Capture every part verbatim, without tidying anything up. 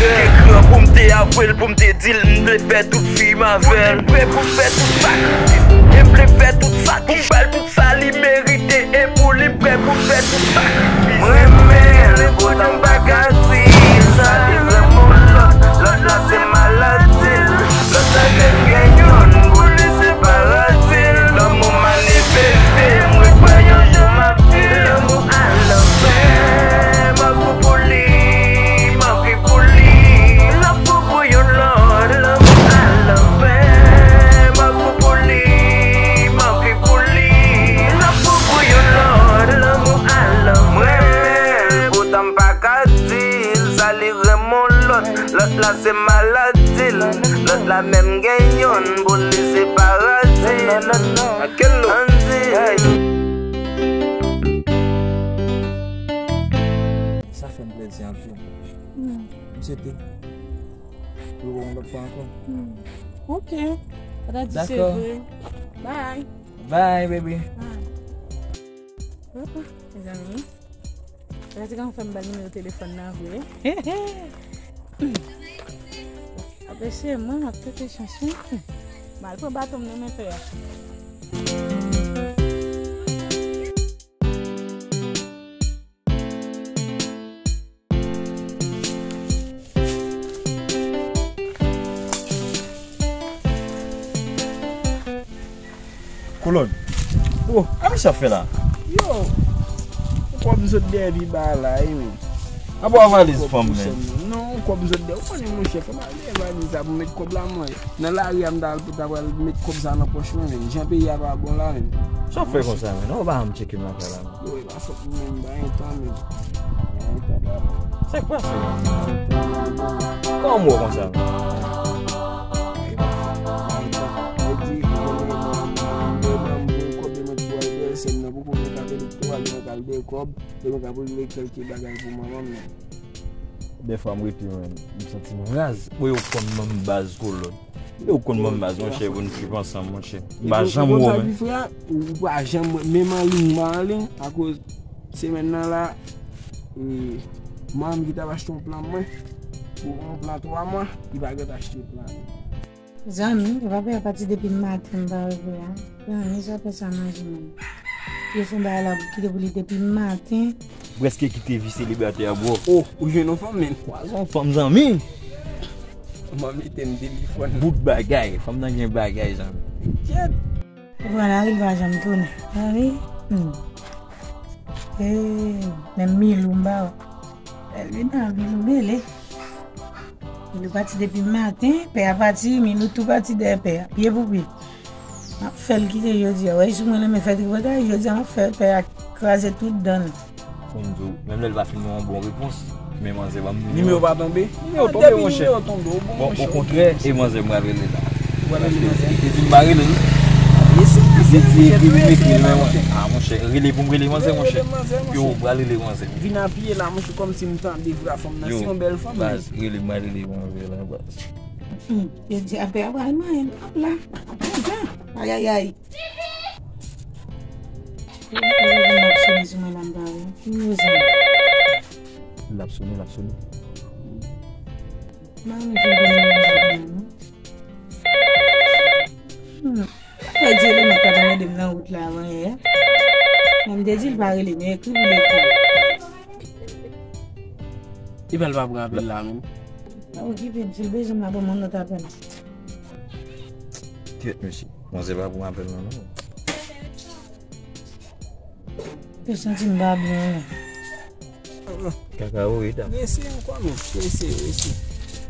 Te gran pou m te avwe l, pou m te di l m vle fè tout fi m avè l. M prè pou m fè tout sa ki jis e m vle fè tout sa ki jis pou m ba l tout sa li merite. E pou li m prè pou m fè tout sa ki jis. M renmen l, poutan m pa ka di l. Sa li renmen yon lòt, lòt la se maladi l. Lòt la te gen youn, pou li se paradi l. Lanmou manifeste, m ret kwè yon jou m ap di l. Lanmou al anfè, m ap fou pou li, m ap ri pou li. L ap fou pou yon lòt, lanmou al anfè, m ap fou pou li, m ap ri pou li. L ap fou pou yon lòt, lanmou al anfè. M renmen l, poutan m pa ka di l. Sa li renmen yon lòt, lòt la se maladi l. Lòt la menm gen youn, pou li se paradi l. Ann di. Sa fè m plezi anpil. Hmm. M swete nou wè yon lòt fwa ankò. Hmm. Ok. Sa ta di se vre. Bye. Bye, baby. Bye. Oh, oh, mezanmi. Sa se kan fè m ba l nimewo telefòn nan vre. Apre se mwen, m ap tante chans mwen. M al pran baton m nan men pè a. Kolòn. Oh, a misye ap fè la? Yo, ou kwè m sot dèyè pi ba la, wi, men. Apa w a valiz fanm, men? Non, ou kwè m sot dèyè. Ou konnen, monchè, fò m al dèyè valiz la pou m met kòb la, mwen. Nan lari a, m ta al, ta pral met kòb sa nan pòch mwen, men. Jan peyi a pa bon la, men. Sa w fè konsa, men? Ou pa janm tcheke m lakay la, men. Yo, e pa fòt mwen menm, m pa gen tan menm. M pa gen tan, papa. Sa k pase? Kòman w konsa? Yo di, mwen, mwen, mwen, mwen, mwen, mwen, kòb yo mwen t pral dèyè sèn nan, pou mwen ka fè elektoral, mwen ka al dèyè kòb, pou mwen ka pou l kèlke bagay pou manman m nan. Dèfwa m rete, mwen, m santi m raz. Bon, yo konn manm baz Kolòn. Yo konn manm baz, monchè, pou n trip ansanm, monchè. M pa janm wè w, men. Ou pa janm wè, menm anliy, m pa anliy, akoz semèn nan la, e, manman m ki t ap achte yon plan mwen, pou yon plan twa mwa, li pa gentan achte plan li. Zanmi, e pa pè a pati depi maten, m pa rive a. Zanmi, sa fè sa manje menm. Yo fè yon bagay la, kite pou li depi maten. Prèske kite vi selibatè a, bro. Oh, ou jwenn yon fanm, men. Kwaze yon fanm, zanmi. Manmi te m telefòn. Bout bagay. Fanm nan gen bagay, zanmi. Kyèt. Ou pran lari, l pa janm tounen. Lari? Hmm. Eh, menm Milou m pa wè. Lè l vin nan Milou mele. Milou pati depi maten, pè a pati, Milou tou pati dèyè pè a. Pye pou pye. M ap fè l kite jodi a. Wè, si mwen renmen fè tripotay, jodi a m ap fè pè a kraze tout dan l. Fò m di w, menm lè l pa fin ban m yon bon repons, men manzè ban m nimewo. Nimewo pa tonbe? Nimewo tonbe, monchè. Depi nimewo tonbe, ou bon, monchè. Bon, okontrè, e manzè m pral rele la. Ou pral rele manzè? Paske li te di m pa rele l. Li te di epi li m ekri l, men mwen, a, monchè, rele pou m rele manzè, monchè. Yo, m pral rele manzè. Vin apiye la, monchè, kòmsi m tande vwa fanm nan. Se yon bèl fanm, men. Baz, rele m, pral rele manzè la, baz. Hmm, yo di apre a pral manyen, hòp la. Ayayay. L ap sone sou mwen la, m pa wè. Ki nimewo sa? L ap sone, l ap sone. M pa renmen fin konn nimewo sa, non. Hmm. Mwen di eleman k t ap mande m nan wout la avan yè a. Mwen m te di l pa rele, men ekri pou l ekri. Epa l pa pran apèl la menm. Pa okipe m, si l bezwen m, l ap ban m yon lòt apèl. Kyèt, mesye. Manzè pa pran apèl la, non. Yo santi m pa byen, wi. Kaka, wi, dam. Reyisi ankò, men. Reyisi, reyisi.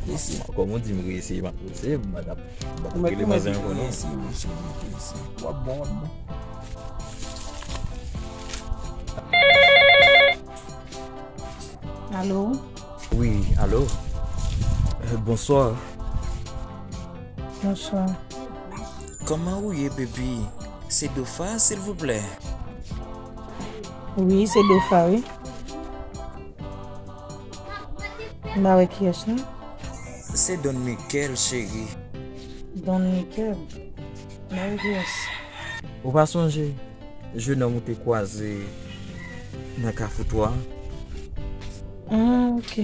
Reyisi. Kòm ou di m reyisi, m ap reyisi, m pa t ap, m pa t ap rele manzè ankò, non. Reyisi, monchè, reyisi. W ap bon, w ap bon. Alo? Wi, alo. Euh, bonswa. Bonswa. Kòman ou ye, baby? Se Dofa, silvouplè? Wi, se Dofa, wi. M pa wè kiyès, non. Se Don Michael, cheri. Don Michael? M pa wè kiyès. Ou pa sonje? Jenòm ou te kwaze nan Kafou twa. Ah, ok.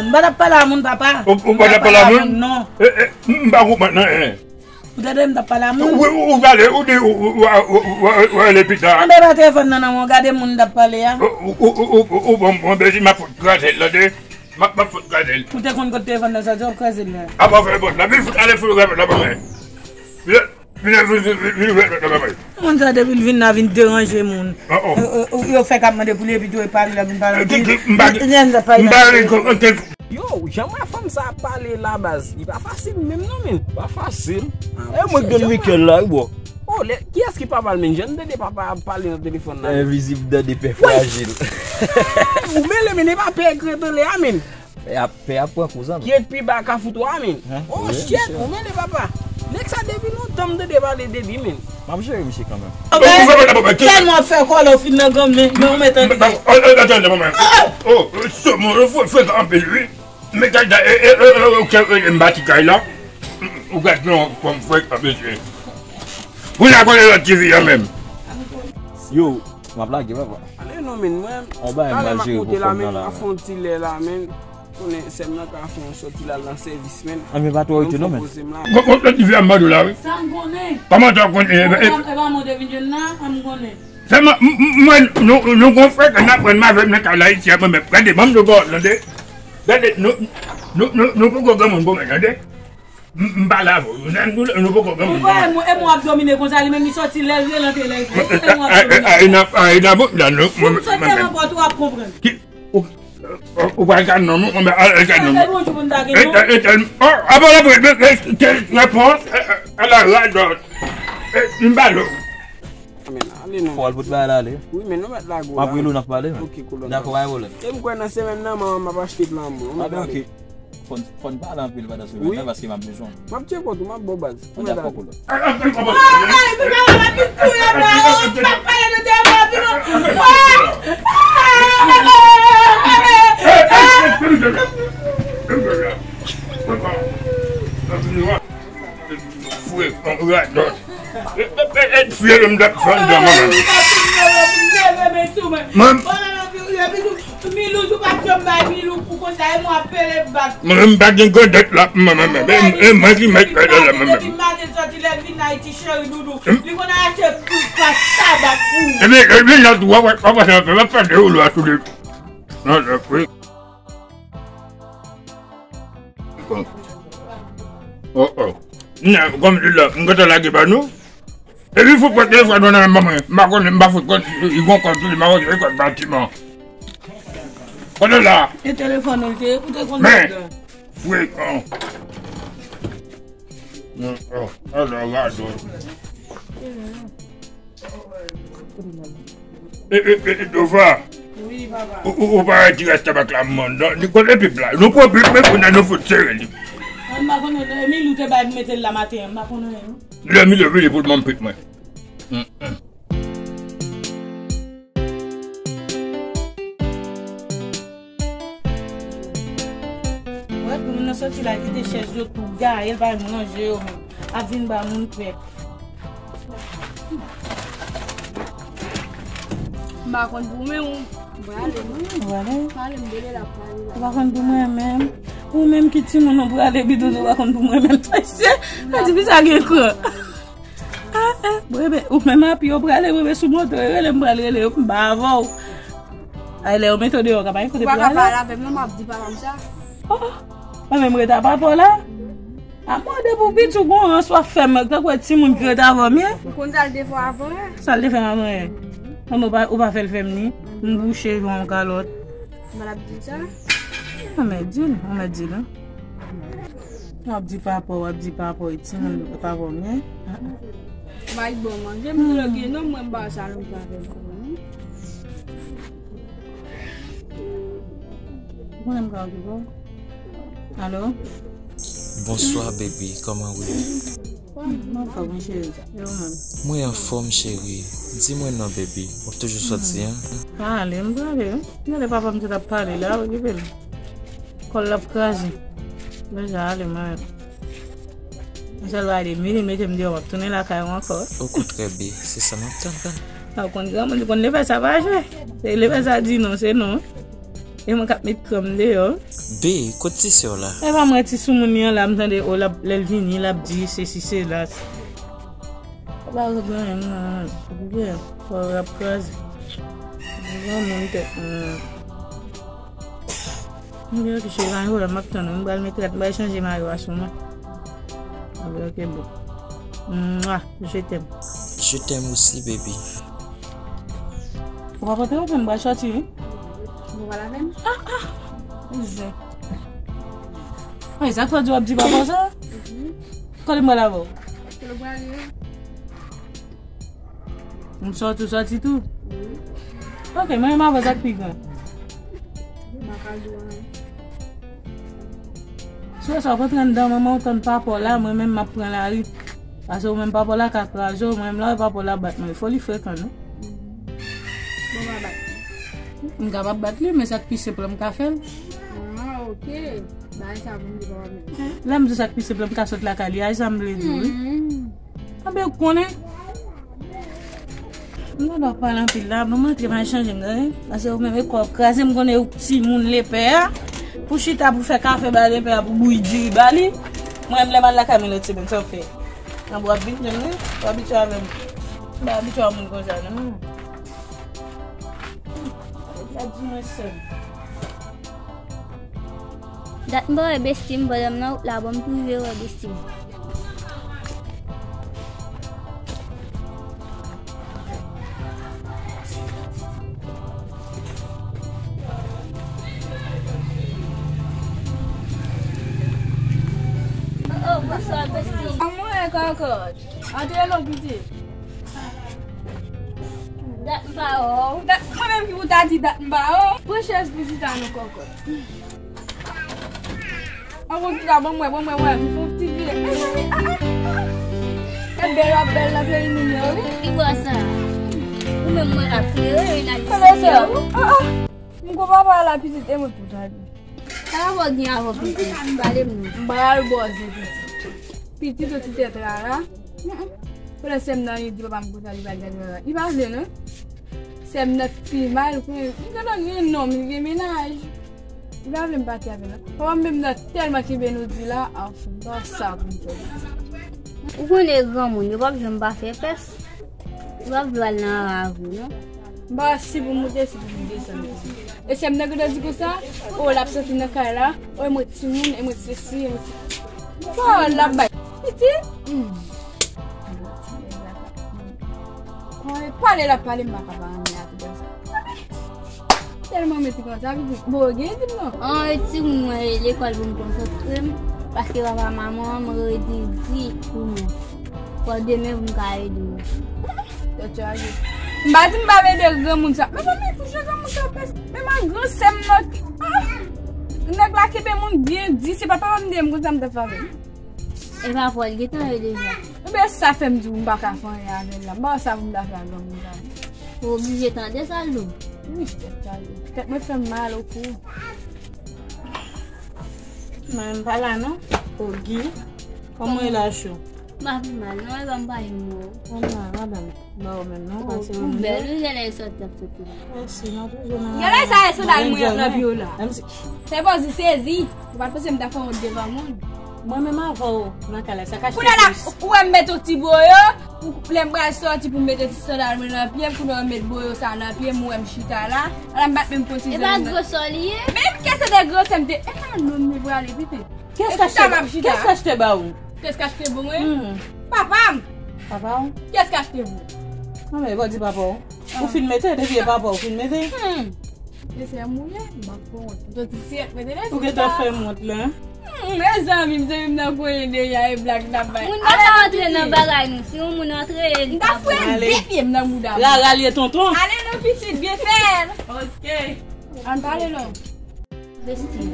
moun. M pa t ap pale a moun, papa. Ou ou pa t ap pale a moun? Non. Eh, eh, m pa konprann, non, eh. Ou tande m t ap pale a moun? Ou, ou, ou pale, ou di, ou, ou, ou, ou, ou, ou rele pita. Anben, ba telefòn nan nan men w, gade moun m t ap pale a. Ou, ou, ou, ou, ou, ou, bon, bon, bezi, m ap fout kraze l, tande? M ap, m ap fout kraze l. Ou te konn kote telefòn nan soti, w ap kraze l la. Apa fè pòt la, vin fout ale fout kraze pòt la ban mwen. Vin, vin, vin, vin, vin, vin, vin, vin, vin, vin. Moun sa depi l vin la vin deranje moun. Oh, oh. Yo, yo, yo fèk ap mande pou li epi tou e pa li l ap vin pale anpil. Ki, ki, m pa, m pa gen okenn. Yo, jan mwen fanm sa ap pale la baz, li pa fasil menm non men. Pa fasil. E mwen k donn Mikel la wi bro. Oh, lè, kiyès ki papa l menm? Jan m tande papa ap pale nan telefòn nan. Envizib dan de pè frajil. Ou mele men, e pa pè k ret anlè a men. Pè ap, pè ap pran kou zanmi. Ki ret pi ba Kafou twa a men. Oh shit, ou mele papa. Nèg sa depi lontan m tande pale de li men. M ap jere misye kanmenm. Tèlman w ap fè kòlè w fin nan granm men, men w mèt antre. Oh, oh, frekan anpil wi. Mesaj la, e, e, e, e, ou kè, e, e, m bati kay la. Ou gad non, kòm frèk ap mesye. Ou la konnen lòt ti fi an menm. Yo, m ap lage, papa. Ale non, men, mwen, talè m ap monte la, men, m ap fè yon ti lè la, men. Konnen sè m nan ka fè yon sòti la nan sèvis, men. Ann, men pa twò rete non, men. Gon, gon lòt ti fi a m mande w la, wi. Sa m konnen. Kòman sa w konnen? E, e, e pa mwen te vin jwenn nan, sa m konnen. Sèlman, m, m, mwen, nou, nou gon frè ke n aprann m avè m nan kay la isi a, mwen menm. Gade, ban m di w bagay, tande. Gade, nou, nou, nou, nou poko granmoun pou mwen, tande. M, m pale avè w, nou, nou, nou poko granmoun pou mwen. Ou kwè e mwen, e mwen w ap domine konsa, li menm li sòti lè l rele antre lè l vle. Se mwen w ap domine. A, a, a, e n ap, a, e n ap, la, nou, mwen, mwen, mwen. Ou sòti nan pòt ou ap konprann. Ki, ou, ou, ou pral gad non, mwen, mwen, al, al gad non. Sa fè bon jou pou n ta gen non. E, e, e, oh, apa la, e, e, e, repons, e, e, a la radòt. E, m pale w. Men, ale non. Fò al pou travay la ale. Wi, men nou mèt lage w la. M ap rele w, n ap pale, men. Ok, cool. Dakò, pa gen pwoblèm. E m kwè nan semèn nan, m, m ap achte plan pou ou. Ah, ben, ok. Fò n, fò n pale anpil pandan semèn nan, paske m ap bezwen w. M ap tcheke w tou, m ap ba w baz. Ou mèt ale. Dakò, cool. Ay, men papa, pa vin touye m non. M pa t pale nan telefòn, vin non. Ah! Ah! Radòt. E, e, e, e, fye m t ap fè anndan manman. Mwen. Milou, ou pa t janm bay Milou pou konsa, e mwen ap pele bat. Mwen menm pa gen grandèt la pou mwen menm. E, e mwen ki mèt fè la menm. Depi maten soti lè l vin Ayiti, cheri doudou. Li konn al achte tout pa tabak pou ou. Ebyen, ebyen, lòt w ap, w ap pase anpè, w ap fè de ou lwa sou de. Non, non, wi. Oh, oh. Nan, kòm di la, m gentan lage ba nou. Epi fout pran telefòn nan men mwen. M pa konnen, m pa fout konn, li gon kòd sou li, m pa konnen kòd batiman. Konnen la. E telefòn ou l te ye, ou te konn men. Frekan. Non, oh, alò, radòt. E, e, e, e, Dova. Wi, papa. Ou, ou, ou pa wè ti rès tabak la, man. Non, li kote pip la. Nou pran pip, men kounye a nou fout sere li. Mwen, m pa konnen, Emil, ou te bay pou mete l la maten an, m pa konnen, non. Lè Emil vini pou l ban m pip mwen. Mm, mm. Wè, pou moun nan soti la, kite chèz yo tou gaye, l pa manje yo menm. Ap vin ba moun pèp. M pa konn pou mwen, ou prale, non? Ou prale? Prale, m dele la, prale la. Ou pa konn pou mwen menm? Ou menm ki timoun, ou prale, bidou, ou pa konn pou mwen menm. Mesye, sa di, pi sa gen kran. Ah, ah, mwen, men, ou menm api, ou prale, mwen, men, sou moto, e rele, m pral rele, m pa avè w. Ay, lè yo mete w deyò, ka pa gen kote pou ale. Ou pa ka pale avè m, non, m ap di papa m sa. Oh, mwen menm ret a papa w la? A mwen depi w piti w gon rans w ap fè m, tankou e timoun ki ret avan m ye. Ou konn sa l te fè w avan yè? Sa l te fè m avan yè? Mwen ou pa, ou pa fè l fè m ni. M bouche jan yon kalòt. Mwen ap di sa? Ou mèt di l, ou mèt di l, wi. W ap di papa w, w ap di papa w, e timoun papa w, men. Bay bon manje, m bloke non, mwen m pa sa lontan avè l. Ou konnen m ka okipe w. Alo? Bonswa, baby. Kòman ou ye? Mwen anfòm, wi, cheri. E ou menm? Mwen anfòm, cheri. Di mwen non, baby. Ou toujou sòti, an? Pale, m pale, wi. Gade papa m te t ap pale la, okipe l. Kò l ap kraze. Deja ale, mwen. Yon sèl bagay de minit, mete m deyò, m ap tounen lakay ou ankò. Okontrè, baby, se sa m ap tann. A, ou konn granmoun, li konn leve sa pa jwe. Se leve sa di non, se non. E mwen k ap met kran m deyò. Be, kot ti sè w la? E pa mwen ti soumoun li an la, m tande, o, l ap, lè l vini, l ap di sesi, sela. Ou pa wè gen anyen, non, non, non. Okipe, kò w ap kraze. Granmoun tèt mwen. Oke, oke, cheri, pa gen pwoblèm, m ap tann ou. M pral met rad, m pral chanje mayo a sou mwen. Oke, oke, boo. Mwa, je t'aime. Je t'aime aussi, baby. Ou pa pote w, men m pral sòti, wi. Ou pa laven? Ah, ah! Zen. Ay, sa k fè w di w ap di papa w sa? Kote m pral avè w? Kote w prale? M sòti, ou sòti tou? Wi. Oke, mwen menm avè w sa k pi gran. M pa ka di w anyen. Si w wè sa, w ap antre anndan manman w tann papa w la, mwen menm m ap pran lari. Paske ou menm papa w la ka kraze w, mwen menm la w wè papa w la bat mwen. Fò li frekan, non? Bon, pa bat li. M kapab bat li, men sa k pi senp lan m ka fè l. Ah, oke. Bagay sa pou m di papa m. Lè m di sa k pi senp lan m ka sot lakay li, a sa m vle di, wi. Hmm. Anben, ou konnen. M gen dwa pale anpil la, ban m antre, m al chanje m, tande? Paske ou menm e kò w ap kraze, m konnen ou timoun lepè a. Pou chita, pou fè kafe ba lepè a, pou bouyi diri ba li. Mwen menm lè m al lakay mwen lòt semèn, sa w fè? Nan w ap vin, tande? W abitye avè m. M pa abitye a moun konsa, non. Ou pa di mwen sèl. Dat m pa wè besti m, pandan m nan wout la, bon, m tou rive wè besti m. Oh, oh, bonswa, besti. Kòman w ye, kòkòt? Antre non, pitit. Dat m pa wè w. Dat, mwen menm ki pou ta di dat m pa wè w. Pran chèz pou chita non, kòkòt. An bon, chita, ban m wè, ban m wè, wè, m fè yon ti vire. Mezanmi, ah, ah, ah. E bèl w ap bèl nan peyi nou yo, wi. Ki bò sa? Ou menm mwen ap klere, wi, nan peyi yo. Ah, ah. M gon papa la, pitit, e mwen pou ta di. Sa papa w gen avè w, pitit? Pale m non. M pa al bòze, pitit. Pitit ou ti tèt rara. Pandan sè m nan, li di papa m konsa, li pa gade rara. Li pa vle, non. Sè m nan pi mal, li gentan gen nonm, li gen mennaj. Li pa vle m pati avè l, non. Papa m menm nan tèlman kenbe nou di la, a, m pa sa pou m fè. Ou konnen granmoun, yo p ap janm pa fè pès. Yo p ap vle al nan rara vre, non. M pa si pou m moute, si pou m desann. E sè m nan gentan di konsa, o, l ap soti nan kay la, o, e mwen timoun, e mwen sesi, e mwen se. Bon, l ap bay. Pitit? Hmm. Mwen pale l ap pale, m pa ka pa renmen ak li konsa. Tèlman mete konsa, pitit. Bon, gen di m non. An, e timoun mwen lekòl pou m konsantre m, paske papa manman m redi di pou mwen. Fò demen pou m ka ede w. Tèt chaje. M pa di m pa vle ede granmoun sa. Men manmi, kouche granmoun sa pès. Men man gran sè m nan ki. Ah! Nèg la kenbe moun byen di, se pa papa m de m konsa m t ap fè avè l. E pa fò l gentan ye deja. Ebyen sa fè m di w m pa ka fè anyen avè l la. M pa wè sa pou m ta fè ak granmoun sa. Ou oblije tande sa l di w. Wi, tèt chaje. Tèt mwen fè m mal oke. Mwen m pa la non. Ogi. Kòman e la cho? M pa pi mal non, e pa m pa yon mò. Kòman la, madanm? Ba ou menm non, pase ou menm. Ou bèl wi, genlè e sòt ap soti la. Mèsi, nan toujou nan. Genlè sa e sandal mwen ap nan pye w la. Fè bòz ou sezi. Ou pa t panse m ta fè wont devan moun. Mwen menm avè w nan kay la, sa k achte plis. Kounye a la, ou wè m met yon ti boyo, lè m pral sòti pou m mete ti sandal mwen nan pye m, kounye a w met boyo sa nan pye m, ou wè m chita la. Ala m pa t menm konn si. E pa gwo sò li ye? Men kèske de gwo sè m te, e pa nonm li prale pitit. Kèske achte ba ou? Kèske achte ba ou? Kèske achte ba mwen? Hmm. Papa m. Papa w? Kèske achte ba ou? Non, men e pa di papa w. Ou fin mete, depi e papa w fin mete. Hmm. E sè m ou ye, m ap fè wont. Ou gentan fè m wont la. Hmm, mezanmi, m te vin nan konyen deja e blag n ap bay. Moun pa ka antre nan bagay nou. Si yon moun antre, li ta fè. M ta fè de pye m nan bouda. Rara l ye tonton. Ale non pitit, byen fè. Ok. Ann pale non. Besti.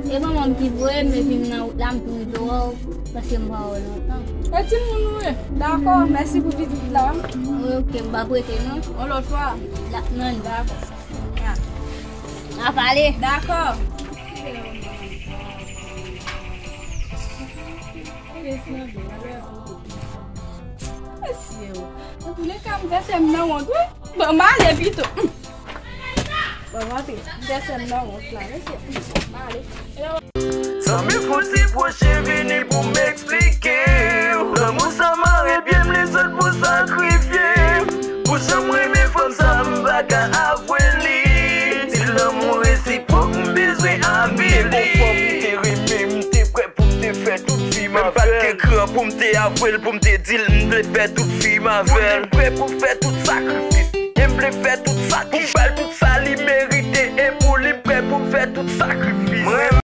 E manman m ki voye m, epi m nan wout la, m tou rive wè w, paske m pa wè w lontan. E timoun ou ye? Dakò, mèsi pou vizit la. Wi, ok, m pa prete non. Yon lòt fwa. La, non. Dakò. N a pale. Dakò. Mesye, antouleka, m fè sè m nan wont, wi. Bon, m ale pito. Bon, m antre. M fè sè m nan wont la, mesye. M ale. Zanmi, fouti pwoche vini pou m eksplike w. Lanmou sa mare pye m, li sot pou sakrifye m. Pou jan m renmen fanm sa, m pa ka avwe li. Si lanmou resipwok, m bezwen avili. Te konn fòm, m te renmen, m te prè pou m te fè tout vi m avè l. Men m pa t gen kran pou m te avwe l, pou m te di l m vle fè tout vi m avè l. M prè pou fè tout sakrifis, e m vle fè tout sa ki pou m ba l tout sa li merite, e pou li m prè pou m fè tout sakrifis. Mwen